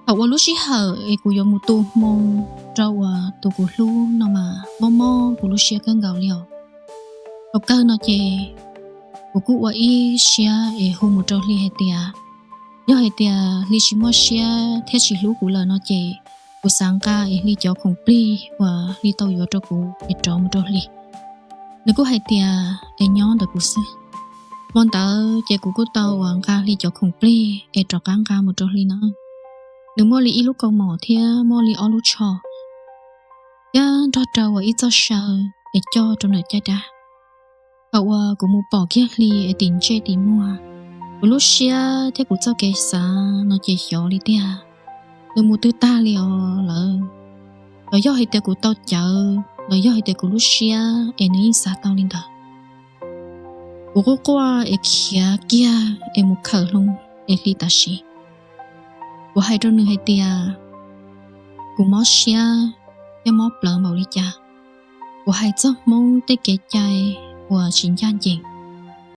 Thaum uas lub sij hawm es kuv yuav mus tu hmoo rau uas tus kuv hlub no mas mob mob kuv lub siab kawg nkaus li os. Thaum kawg no ces kuv kuj ua ib siab es hu mus rau Hli hais tias, yog hais tias Hli tsis muaj siab thiab tsis hlub kuv lawm no ces kuv xav nqa es Hli cov khoom plig uas Hli tau yuav rau kuv es rov mus rau Hli. Nws kuj hais tias es nyob ntawm kuv xwb. Hmo ntawd ces kuv kuj tau uas nqa Hli cov khoom plig es rov qab nqa mus rau Hli na. Nws muaj li ib lub kaus mom thiab muaj li ob lub tsho, thiab nrog rau uas ib txoj saw es coj rau nram caj dab. Thaum uas kuv mus pom kiag Hli es tim ntsej tim muag, kuv lub siab thiab kuv txoj kev xav no ces xyov li tiag, nws mus twg tag li os lawm. Los yog hais tias kuv tau cawv, los yog hais tias kuv lub siab es nws yeej xav tau li ntawd. Kuv quaj quaj es khiav kiag es mus khawm hlo es Hli tam sim. Kuv hais rau nws hais tias kuv mob siab thiab mob plawv npaum li cas. Kuv hais txog Hmoob tej kev cai uas tsis ncaj ncees.